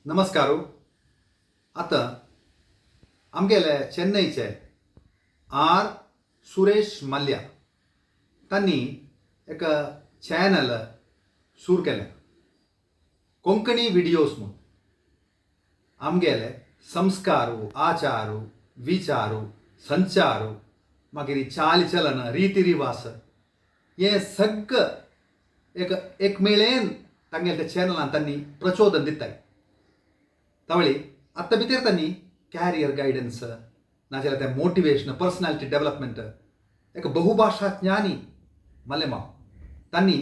नमस्कार. आतां आमगेले चेन्नईचे आर सुरेश मल्ल्या तांणी एक चॅनल सुरू केलें, कोंकणी व्हिडियोज म्हणून. आमगेले संस्कार, आचार, विचार, संचार, मागीर चाल चलन, रिती रिवाज हे सगळं एक एक मेळेन तांगेले त्या चॅनलान तांणी प्रचोदन दिताय. तावळी आतां भितर तांणी कॅरियर गायडन्स नाजाल्यार तें मोटिवेशन, पर्सनॅलिटी डेव्हलपमेंट. एक बहुभाशा ज्ञानी मल्लेमाव तांणी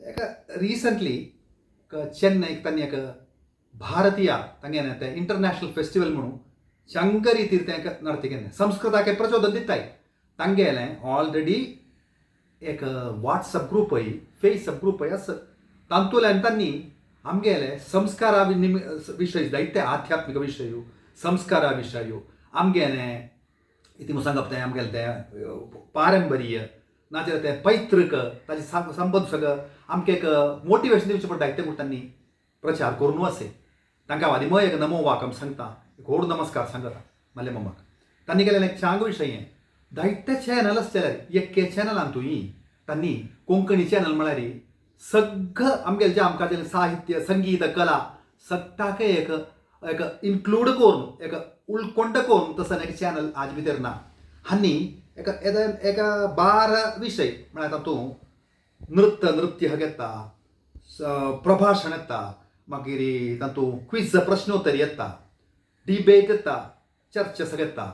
एक रिसंटली चेन्नईक तांणी एक भारतीय तांगेलें तें इंटरनॅशनल फेस्टिवल म्हणून चंग रितीर तें एक नडती केलें. संस्कृताक प्रचोदन दिताय. तांगेलें ऑलरेडी एक व्हॉट्सअप ग्रुपय, फेसअप ग्रुपय आसा. तातूंतल्यान तांणी आमगेले संस्कारा विशय, जायते आध्यात्मीक विशय, संस्कारा विशय, आमगेलें इतून सांगप तें आमगेलें तें पारंपरीय नाजाल्यार तें पैतृक ताजे संबंद सगळं आमकां एक मोटिवेशन दिवचें पडटा. जायते म्हूण तांणी प्रचार करून आसे. तांकां हांव आदी एक नमो वाकम सांगता, एक व्हड नमस्कार सांगता मल्ले मम्माक. तांणी केलें एक चांग विशय. हें जायते चॅनल आसले, एके चॅनलान तुंय तांणी कोंकणी चॅनल म्हळ्यार सगळं आमगेलें जें आमकां जें साहित्य, संगीत, कला सगळ्याक एक एक इन्क्लूड करून, एक उलकोंड करून तसो एक चॅनल आज भितर ना. आनी एक एक 12 विशय म्हळ्यार तातूंत नृत्य, नृत्य घेता, प्रभाशण येता, मागीर तातूंत क्विज, प्रश्नोत्तरी येता, डिबेट येता, चर्चा सगळें येता,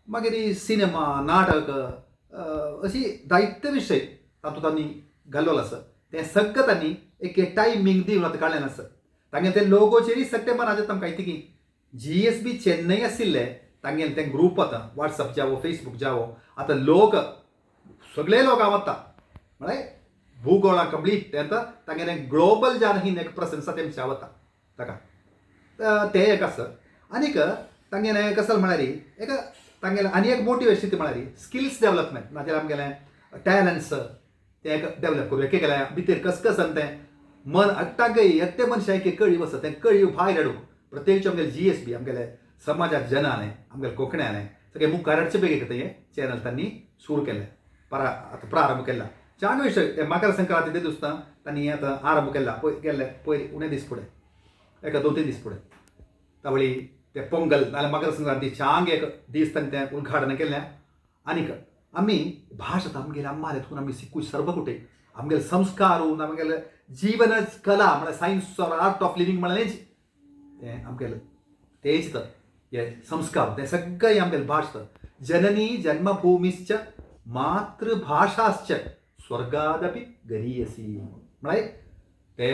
मागीर सिनेमा, नाटक, अशी जायते विशय तातूंत तांणी घाल्लो आसा. तें सगळें तांणी एक टायमींग दिवन आतां काडलें आसा. तांगेलें ते लोगोचेरय सगळें मनाचें आमकां इतकी जीएसबी चेन्नई आशिल्ले तांगेलें तें ग्रूप आतां वॉट्सअप जावो, फेसबूक जावो, आतां लोक सगळे लोक वता म्हळ्यार भूगोळा कंप्लीट. तें आतां तांगेलें ग्लोबल जावन ही एक प्रसन्स तेमच्या वता ताका. तें एक आसा. आनीक तांगेलें कसलें म्हळ्यार एक तांगेलें आनी एक मोटिवेशन ती म्हळ्यार स्किल्स डेवलपमेंट, नाजाल्यार आमगेलें टॅलंट्स तें एक डेवलप करूं. एक एकल्या भितर कसकसन तें मन एकटाकय एकटे मनशाक एक कळी आसा, तें कळी भायर हाडूंक प्रत्येक आमगेले जीएसबी, आमगेले समाजात जनाले, आमगेले कोंकण्याले सगळे मुखार हाडचे बेगीन तें चॅनल तांणी सुरू केलें, परा आतां प्रारंभ केला. चांग विशय ते मकर संक्रांती ते दिसता तांणी आतां आरंभ केला. पय केल्ले पयर उणे दीस फुडें, एका 2-3 दीस फुडें तावळी ते पोंगल नाल्यार मकर संक्रांती चांग एक दीस तांणी तें उद्घाटन केलें. आनीक आमी भाशा आमगेले अम्माले थून आमी शिकू सर्व कुठे आमगेले संस्कार, आमगेले जीवन कला म्हळ्यार science or art of living म्हळ्यार तें आमगेलें तेच तर हे संस्कार तें सगळें आमगेलें भाश. जननी जन्मभूमिश्च मातृभाषाश्च स्वर्गादपि गरीयसी म्हळ्यार ते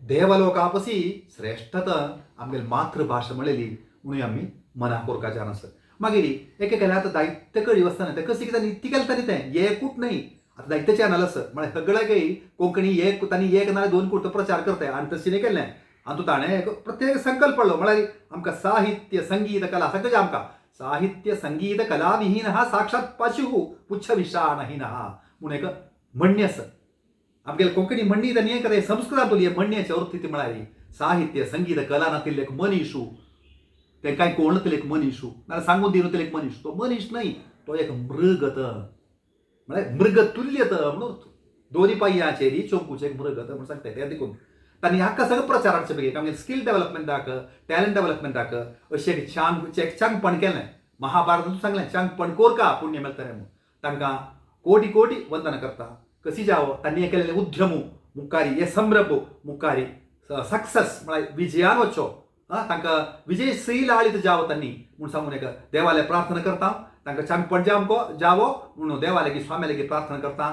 देवलोकापसी श्रेष्ठता आमगेली मातृभाशा म्हणलेली म्हणून आमी मना कोरका जाण आसा. मागीर एक एकल्या आतां जायते कळी आसतना तें कशें कितें इतकें केलें तांणी तें एकूच न्हय. आतां जायते चॅनल आसा म्हळ्यार सगळे काही कोंकणी एक तांणी एक नाल्यार 2 कुर्तो प्रचार करताय. आनी तशें न्ही केलें. आनी ताणें एक प्रत्येक संकल्प पडलो म्हळ्यार आमकां साहित्य, संगीत, कला सगळें आमकां साहित्य, संगीत, कला विहीन साक्षात पशु पुच्छ विषाणहीन म्हूण एक म्हणणी आसा. आमगेले कोंकणी म्हणणी तांणी एक संस्कृतांतली म्हणण्याची अर्थ ती म्हळ्यार साहित्य, संगीत, कला नातिल्ले एक मनीशू, तें कांय कोण नातिल्ले एक मनीशू, नाल्यार सांगून दिवन एक मनीस, तो मनीस न्हय, तो एक मृगत म्हळ्यार मृगतुल्यत म्हणून दोनी पांयाचेर चोंकूचें एक मृगत म्हूण सांगता. तें देखून तांणी हाका सगळें प्रचार हाडचें बेगीन आमगेले स्कील डेवलपमेंटाक, टॅलंट डेवलपमेंटाक अशें एक चांग एक चांगपण केलें. महाभारतांत सांगलें चांगपण कोरका पुण्य मेळटलें म्हूण. तांकां कोटी कोटी वंदना करता. कशी जावो तांणी केलेलें उद्यमू मुखारी हे संभ्रम मुखारी सक्सेस म्हळ्यार विजयान वचो, तांकां विजय श्री लाळीत जावो तांणी म्हूण सांगून एक देवाले प्रार्थना करता. तांकां चांगपण जावं जावो म्हणून देवाले स्वाम्या प्रार्थना करता.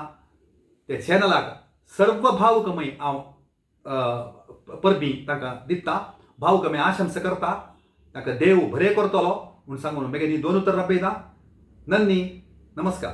ते चॅनलाक सर्व भावुकमय हांव परबी तांकां दिता, भावुकमय आशंसा करता. तांकां देव बरें करतलो म्हूण सांगून मागीर 2 उतरां रपयता. नन्नी, नमस्कार.